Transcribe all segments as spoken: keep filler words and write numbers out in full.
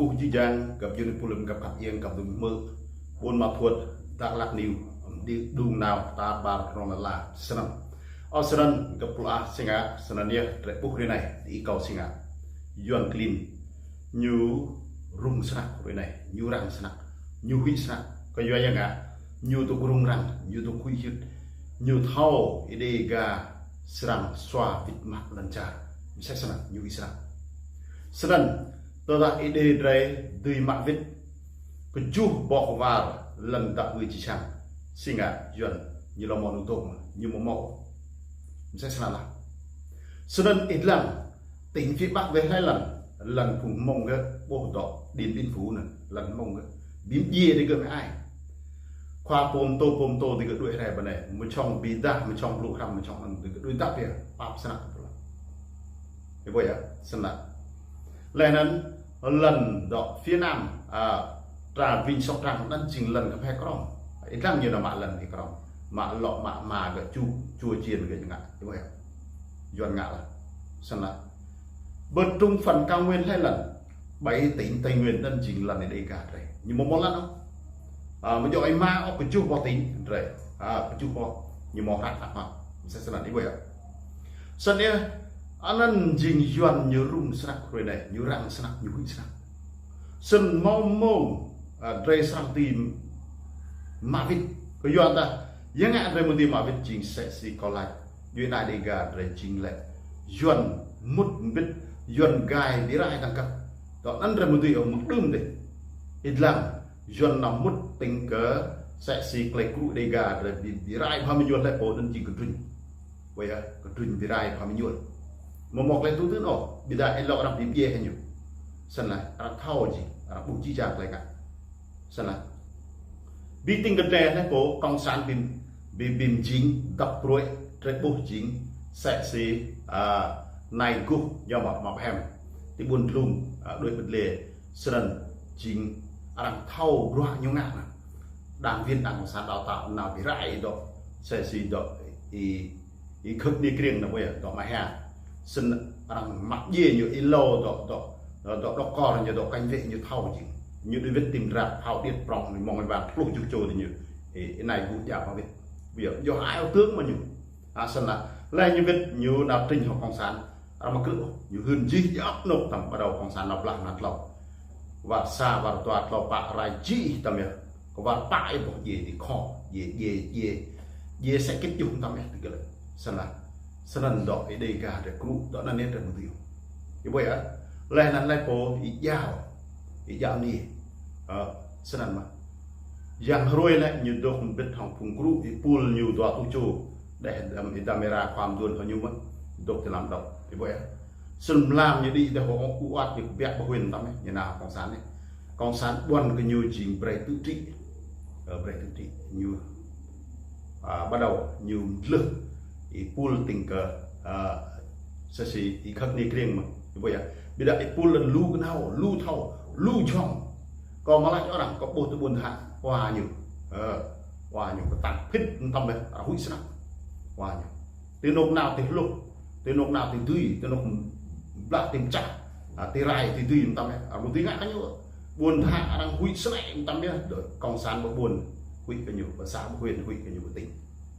Ƀuh jih jang, găp djuai ania pô lơ̆m găp khăp ieng, găp dŭm hmư̆, ƀôn ma thuăt, Dak Lak News, đĭ đung nao, ta ƀar rong lala, snăn. Ơ snăn, găp pluh ah si ngă, snăn yơh, drei ƀuh hrơi anai, ti kâo si ngă. Yuăn klin, ñu rŭng snăk hrơi anai, ñu răng snăk, ñu huĭ snăk, kơ yua yang ngă, ñu dôk rŭng răng, ñu dôk huĭ hyưt, ñu thâo, Ơi Adai gah srăng sua wĭt mă lăn čar. Msĕ snăn, ñu huĭ snăk. Snăn, tơdah Ơi Adai drei dưi mă wĭt, kơjuh boh kwar lăn dăp wơi či čang. Si ngă Yuăn ñu lŏ mâo nung tông, ñu mâo mâo. Msĕ snăn lah. Snăn ih lăng, tỉnh phía Bắc weh hlei lăn, lăn phung Hmông gơ̆, ƀuh dŏ, Điện Biên Phủ anăn, lăn Hmông gơ̆. Bim djiê dih gơ̆ mơai. Khua pô mtô, pô mtô dih gơ̆ đuaĭ rai ƀơi anai. Mơčŏng bi dah, mơčŏng blŭ hrăm, mơčŏng anăn dih gơ̆ đuaĭ dăp yơh. Pap snăk kơ pô lăng. Ih ƀuh yơh, snăn. Leh anăn lăn dŏ phía Nam, a, tra Vinh Sóc Trăng anăn jing lăn kơ phe krong. Ih lăng ñu nao mă lăn kơ krong. Mă lŏ mă ma gơ̆ ču, čua čiên gơ̆ ñu ngă. Ih ƀuh yơh. Yuăn ngă lah. Snăn lah. Bơ trung phần cao nguyên hlei lăn. Bảy tỉnh Tây Nguyên anăn jing lăn Ơi Adai gah drei. Ñu mâo mâo lăn ôh. A, mơ̆ djŏ ih mă ôh kơjuh boh tỉnh drei. A, kơjuh boh. Ñu mâo hrăk hrăk mă. Msĕ snăn ih ƀuh yơh. Snăn yơh, anăn jing Yuăn ñu rŭng snăk hrơi anai, ñu răng snăk, ñu huĭ snăk. Snăn mâo mông, a, drei srăng dưi mă wĭt. Kơ Yuăn ta, yang ngă drei mơ̆ dưi mă wĭt jing msĕ si kâo lač. Djuai ania Dêga drei jing lĕ. Yuăn mŭt mbĭt, Yuăn gai bi rai tang kăp. Dŏ anăn drei mơ̆ dưi ôh mơ̆ng đưm dih. Ih lăng, Yuăn nao mŭt tĭng kơ msĕ si klei krŭ Dêga drei bi, bi rai pha mơñuăl lĕ pô anăn jing kơdruñ. Ƀuh yơh, kơdruñ bi rai pha mơñuăl. Mâo mâo klei tŭ dưn ôh, ƀiădah ih lŏ arăng bi mdjiê hĕ ñu. Snăn lah, arăng thâo jing, arăng ƀuh jih jang klei ngă. Snăn lah. Bi tĭng kơ drei lĕ pô cộng sản bi, bi, bi mjing, dăp pruai, drei ƀuh jing, msĕ si, a, nai guh, ñu mă, mă pơhem. Ti ƀuôn Dlung, a, đuaĭ ƀơi lĕ, snăn jing, arăng thâo bruă ñu ngă anăn. Đảng viên đảng cộng sản đào tạo nao bi rai dŏ, msĕ si dŏ, ih, ih khŏk ni kriêng nao ƀuh yơh, dŏ Maya. Snăn arăng mă mdjiê ñu ih lŏ dŏ, dŏ, dŏ, dŏ, dŏ kor ñu dŏ cảnh vệ ñu thâo jing. Ñu đuaĭ wĭt ti mdrăp phao điêt prŏng ñu mơ̆ng ih ƀăng pluh kơjuh čô dih ñu. Ih, ih nai guh djă pha wĭt. Ƀuh yơh, djŏ ai ôh tướng mơ̆ ñu. A, snăn lah. Leh ñu wĭt ñu nao trinh hŏ cộng sản. Arăng mă krư̆ ôh, ñu hưn jih djŏp anôk tăm bắt đầu cộng sản nao blah mlan tlâo. War sa, war dua, tlâo, pă, rai jih tăm yơh. Kơ war pă ih ƀuh djiê dih khŏ, djiê, djiê, djiê, djiê sĕ kĭt juh tăm yơh ti gơ̆ lĕ. Snăn lah. Snăn dŏ Ơi Adai gah drei krŭ, dŏ anăn yơh drei mơ̆ dưi ôh. Ih ƀuh yơh. Leh anăn lĕ pô ih jao. Ih jao ni. Ơ, snăn mơ̆. Yang hrơi lĕ ñu dôk mbĭt hŏng phung krŭ, ih pul ñu dua tuh čô. Đeh đam, ih đam êra khua mduôn hŏ ñu mơ̆. Dôk ti lăm dŏ. Ih ƀuh yơh. Snăn mlam ñu đĭ đeh hŏ u ăt ñu kbiă ƀơ huyện tăm yơh, ñu nao cộng sản yơh. Cộng sản ƀuăn kơ ñu jing brei tự trị. Ơ, brei tự trị. Ñu, a, bắt đầu ñu dlưh. Ih pul tĭng kơ, a, msĕ si ih khŏk ni kriêng mơ̆. Ih ƀuh yơh. Ƀiădah ih pul lăn lu kơnao, lu thâo, lu jhŏng. Kâo mă lač arăng, kâo ƀuh ti ƀuôn Dhak, wa ñu. Ơ, wa ñu kơtang phĭt tăm yơh, arăng huĭ snăk. Wa ñu. Ti anôk nao ti hluh, ti anôk nao ti dưi, ti anôk blah ti mčah, a, ti rai ti dưi mtam yơh. Arăng dưi ngă kơ ñu. Ƀuôn Dhak arăng huĭ snei mtam yơh. Đơ, cộng sản ƀơ ƀuôn huĭ kơ ñu, ƀơ xã ƀơ huyện huĭ kơ ñu ƀơ tỉnh.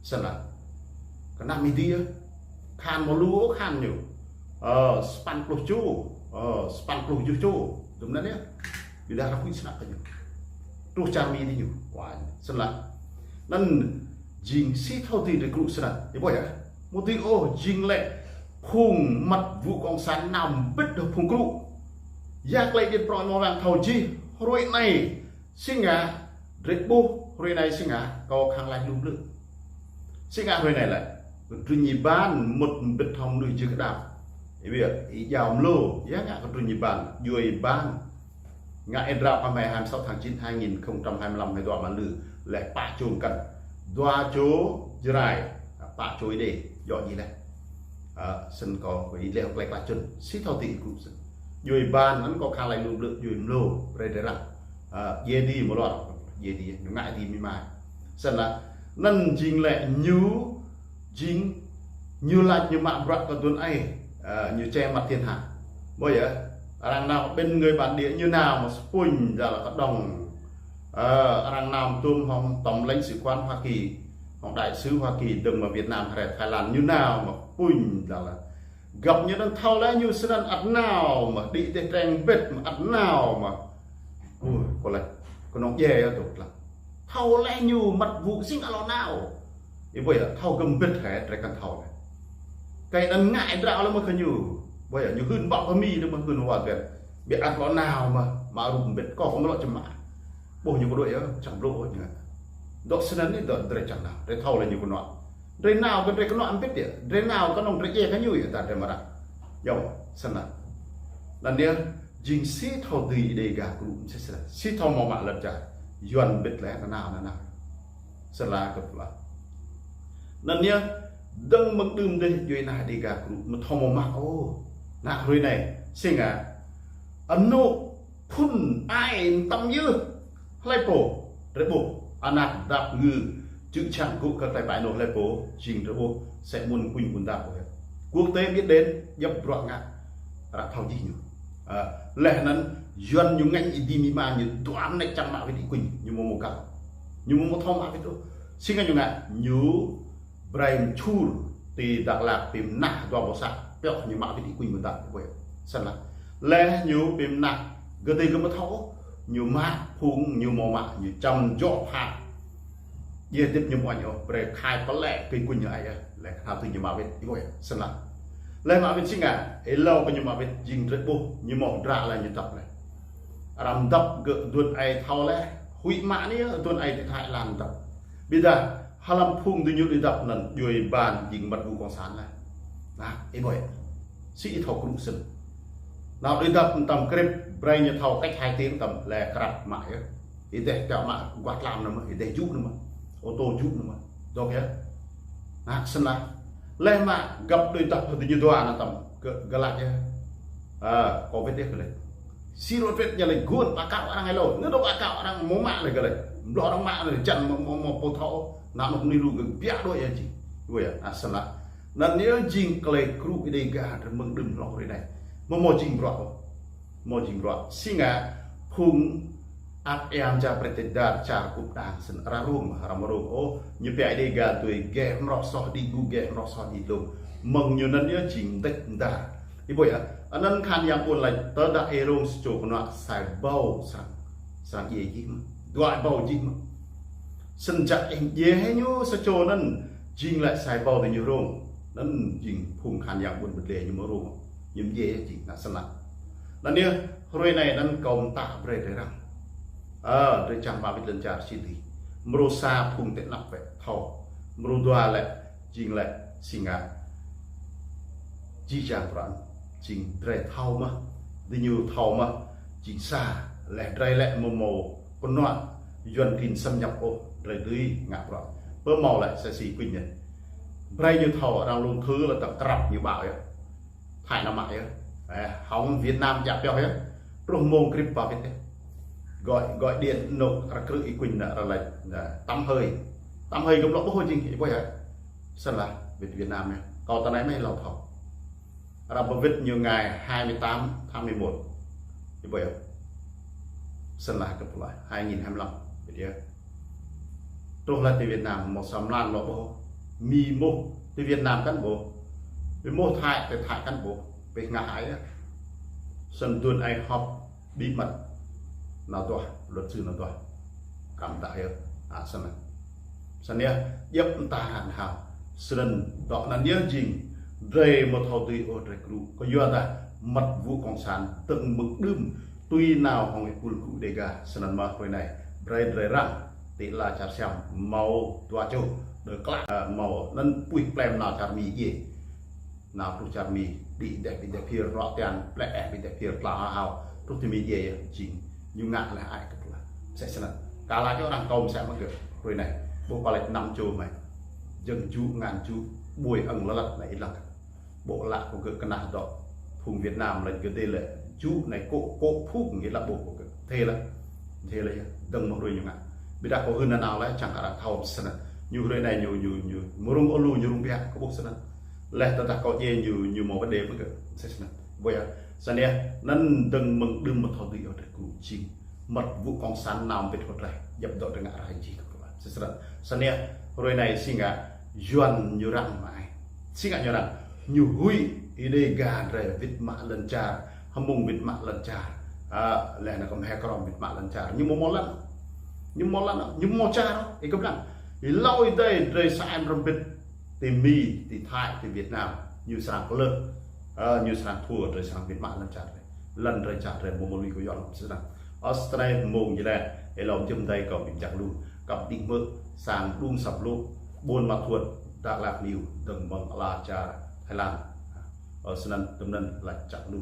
Snăn lah. Kơnăm ih dih yơh. Khăn mơ̆ lu khăn ñu. Ơ, sapăn pluh čô, ơ, sapăn pluh kơjuh čô. Dŭm anăn yơh. Ƀiădah arăng huĭ snăk kơ ñu. Truh čar Mi dih ñu. Wa, snăn lah. Anăn jing si thâo ti drei krŭ snăn. Ih ƀuh yơh. Mơ̆ ti ôh jing lĕ phung măt vụ cộng sản nao mbĭt hŏ phung krŭ. Ya klei điêt prŏng mơ̆ arăng thâo jih. Hrơi anai si ngă drei ƀuh, hrơi anai si ngă kâo khăng lač lu blư̆. Si ngă hrơi anai lĕ. Kơdruñ ih ban mŭt mbĭt hŏng mnuih jưh kơdap. Ih ƀuh yơh, ih jao mlô, ya ngă kơdruñ ih ban, djuai ih ban. Ngă ih drao pơ mơ̆ hai mươi sáu tháng chín hai nghìn không trăm hai mươi lăm hĭ dua mă lư, leh pă čô mkăn. Dua čô Jrai, pă čô Êđê, djŏ djih leh. Ơ, snăn kâo, kâo ih leh klei klah čŭn, si thâo ti ih krŭ snăn. Djuai ih ban, anăn kâo khăng lač lu blư̆, djuai mlô, brei drei răng. Ơ, djiê dih mơ̆ luar, djiê dih, ñu ngă dih mĭ mai. Snăn lah, anăn jing lĕ ñu, jing ñu lač ñu mă bruă kơ aduôn aê, ơ, ñu che mắt thiên hạ. Ƀuh yơh, Arăng nao ƀing người bản địa ñu nao mă spuñ dal kơđông. Ơ, arăng nao tôm hŏng tổng lãnh sự quán Hoa Kỳ, hŏng đại sứ Hoa Kỳ dơ̆ng mă Việt Nam, hrơi Thái Lan ñu nao mă spuñ dal. Găp ñu anŭn thâo lĕ ñu snăn ăt nao mă đĭ tĕh treng bĕt mă ăt nao mă. Ui, kơ lĕ, kơnơ̆ng djai yơh tŭk lăng. Thâo lĕ ñu mă wŭ sing alŏ nao. Ih ƀuh yơh, thâo gơ̆m bĕt hĕ, drei kăn thâo lĕ. Kơ anŭn ngă drao lĕ mă kơ ñu. Ƀuh yơh, ñu hưn ƀă kơ Mi, ñu mă hưn wa bĕt. Ƀiă ăt lŏ nao mă, mă rup bĕt. Kơ kơ mă lŏ čem mă. Ƀuh ñu kơ đuaĭ yơh, čang blŏ ñu. Dŏ snăn anai dŏ drei čang nao. Drei thâo lĕ ñu kơnŏ. Drei nao kơ drei kơnŏ bĕt yơh. Drei nao kơnơ̆ng drei djai kơ ñu yơh, ta drei mă ră. Yơh, snăn. Anŭn yơh, jing si thâo dưi Dêga gru msĕ snăn. Si thâo mơ̆ mă lăp čar. Yuan bĕt lĕ, nanao, nanao. Sela kơ pla. Anŭn yơh, dơ̆ng mơ̆ng đưm dêh djuai ană Dêga gru, mơ̆ thâo mơ̆ mă ôh. Ană hrơi anai, si ngă. Anŏ phŭn ai tăm yơh. Hlơi pô, drei ƀuh. Ană dăp ngư, čư̆ čang gŭ kơ tơlơi pai anŏ hlơi pô, jing drei ƀuh. Sĕ mŭn kuñ ƀun dăp ƀuh. Quốc tế biết đến, djŏp bruă ngă. Arăng thâo jih ñu. Ơ, leh anŭn, Yuan ñu ngă ih dĭ mĭ ma ñu, dua mơnĕ čang mă wĭt ih kuñ, ñu mơ̆ mơ̆ găl. Ñu mơ̆ mơ̆ thâo mă wĭt ôh. Si ngă ñu ngă, ñu brei mčhur ti Dak Lak, ti mnah dua ƀô̆ sa, pioh ñu mă wĭt ih kuñ mơ̆ dăp ƀuh. Snăn. Leh ñu ti mnah, gơdơi gơ̆ mơ̆ thâo ôh, ñu mă phung, ñu mơ̆ mă, ñu čăm jŏ pha. Djai dĭp ñu mơ̆ ñu, brei khai pơlĕ kơ kuñ ñu ai yơh, lĕ kơ thâo tui ñu mă wĭt, ih ƀuh yơh, snăn. Lĕ mă wĭt si ngă, ih lâo kơ ñu mă wĭt, jing drei ƀuh, ñu mơ̆ dră lĕ ñu dăp lĕ. Arăng dăp gơ̆ duôn ai thâo lĕ, huĭ mă anai, duôn ai ti Thái Lan dăp. Ƀiădah, hlăm phung dui ñu đuaĭ dăp anŭn, djuai ban jing mă wŭ cộng sản lĕ. Ană, ih ƀuh yơh. Si ih thâo gru snăn. Nao đuaĭ dăp tăm krĭp, brei ñu thâo cách hai tiếng tăm lĕ krăp mă yơh. Ih dêh tiŏ mă guah tlam anŭn mơ̆, ih dêh jŭ anŭn mơ̆. Ô tô jŭ anŭn mơ̆. Dŏ yơh. Ană snăn. Leh mă găp đuaĭ dăp hơdui ñu dua anŭn tăm gơ̆, gơ̆ lač yơh. Ơ, Covid yơh gơ̆ lač. Si rŏt wĭt ñu lač gŭn, ƀa kâo arăng ih lâo. Ngă dŏ ƀa kâo arăng mơ̆ mă lĕ gơ̆ lač. Blŏ arăng mă lĕ čang mơ̆, mơ̆, mơ̆ pô thâo. Ană anŏ anai lu gơ̆ biă đuaĭ yơh jing. Ih ƀuh yơh, ană snăn. Anŭn yơh jing tơlơi gru Dêga drei mơ̆ng đưm hlŏng hrơi anai. Mơ̆ mơ̆ jing bruă ôh. Mơ̆ jing bruă. Si ngă phung ăp eo čar prĕ tĕ dar čar kŭp đang snăn arăng rông, arăng mă rông. Ôh, ñu pia Dêga tui geh mrŏ soh đĭ gŭ, geh mrŏ soh đĭ lông. Mơ̆ng ñu anŭn yơh jing dêh dar. Ih ƀuh yơh, anŭn khan yang ƀôn lač tơdah ih rông sa čô kơnuk sa ƀâo srăng, srăng djai jih mơ̆. Dua ƀâo jih mơ̆. Snăn čăk ih djai hĕ ñu sa čô anŭn, jing lĕ sa ƀâo tơ ñu rông. Anŭn jing phung khan yang ƀôn bơdle ñu mơ̆ rông. Ñu djai jing ană snăn. Anŭn yơh, hrơi anai anŭn kâo mtă brei drei răng. Ơ, drei čang mă wĭt lŏn čar si dưi. Mrô sa phung tĕ anăp wĕ thâo. Mrô dua lĕ, jing lĕ, si ngă. Jih jang pran, jing drei thâo mơ̆, dĭ ñu thâo mơ̆, jing sa, leh drei lĕ mơ̆ mâo kơnuk Yuan klin xâm nhập ôh, drei dưi ngă bruă. Pơ mâo lĕ sa si kuñ ñu. Brei ñu thâo arăng lông thư lĕ tăm krăp ñu ƀă yơh. Thái nao mă yơh. Ơ, hŏng Việt Nam čă pioh yơh. Truh mông krĭp ƀă wĭt yơh. Gọi, gọi điện anŏ arăng krư̆ ih kuñ anŭn arăng lač, anŭn, tăm hơi. Tăm hơi gơ̆m lŏ ƀuh jing, ih ƀuh yơh. Snăn lĕ, wĭt Việt Nam yơh. Kâo tơ anai mơ̆ lâo thâo. Arăng pơwĭt ñu ngày hai mươi tám tháng mười một. Ih ƀuh yơh. Snăn lĕ kơ pơlai, hai nghìn hai mươi lăm, wĭt yơh. Truh lĕ ti Việt Nam, mơ̆ sa mlan lŏ ƀuh. Mi mơ̆ ti Việt Nam kăn ƀuh. Mi mơ̆ Thái, ti Thái kăn ƀuh. Pĕ ngă hă yơh. Snăn duôn ai họp bí mật. Nao duah, luật sư nao duah. Kăm dah yơh. Ă, snăn. Snăn yơh, djŏp mơta hăn hao. Snăn dŏ anŭn yơh jing. Drei mơ̆ thâo dưi ôh drei gru. Kơ yua dah mă wŭ cộng sản dơ̆ng mơ̆ng đưm. Tui nao hŏng ih pul gru Dêga. Snăn mơ̆ hrơi anai. Brei drei răng. Ti ala čar Siam. Mâo dua čô. Đơ klă. Ơ, mâo anŭn puih plem nao čar Mi djai. Nao truh čar Mi, đĭ dêh ƀing dêh phiơr rŏ tian, plĕ eh ƀing dêh phiơr tla hao hao, truh ti Mi djai yơh, jing, ñu ngă leh ai kơ pla. Msĕ snăn. Kâo lač čô arăng kâo msĕ mơ̆ gơ̆, hrơi anai, ƀuh pơlĕč năm čô mơ̆. Jơ̆ng jŭ, ngăn jŭ, ƀuê ơ̆ng lơlăt anai ih lăng. Ƀuh lă kơ gơ̆ kơnah dŏ, phung Việt Nam lač gơ̆ dêh lĕ, jŭ anai kô̆, kô̆ phung ih lă ƀuh kơ gơ̆. Thê lă, thê lă yơh, dơ̆ng mơ̆ hrơi ñu ngă. Ƀiădah kâo hưn nanao lĕ, čang arăng thâo snăn. Ñu hrơi anai ñu, ñu, ñu, mơ̆ rông ôh lu ñu rông biă, kâo ƀuh snăn. Leh tơdah kâo djai ñu, ñu mâo vấn đề mơ̆ gơ̆, msĕ snăn. Ƀuh yơh. Sa anai, anŭn dơ̆ng mơ̆ng đưm mơ̆ thâo dưi ôh tơlơi kru jing. Mơ̆t ƀu cộng sản nao mbĭt hơdră, djăp dŏ tơngă rai jing kơ ƀă. Sa srăng. Sa anai, hrơi anai si ngă Yuan ñu răng mă ai. Si ngă ñu răng. Ñu huĭ, Ơi Adai gah drơi wĭt mă lŏn čar. Hơmông wĭt mă lŏn čar. A, lĕ anai kơ mhe krong wĭt mă lŏn čar. Ñu mơ̆ mơ̆ lŏn. Ñu mơ̆ lŏn. Ñu mơ̆ čar. Ih kơp lăng. Ih hlâo Ơi Adai drơi sa em rơmbit. Ti Mi, ti Thái, ti Việt Nam. Ñu srăng klơh. A, ñu srăng thua, drơi srăng wĭt mă lŏn čar. Lŏn drơi čar drơi mơ̆ mơ̆ lui kơ Yuan srăng. Ơ, sa anai mông jơlan, ê lŏm jơm dai kơ ƀing čăk lu, kăp đing mơ̆, sang đung săp lu, Buôn Ma Thuột, Dak Lak Niu, dơ̆ng mơ̆ng ala čar Thái Lan. Ơ, sa anŭn, tơm anŭn, lač čăk lu.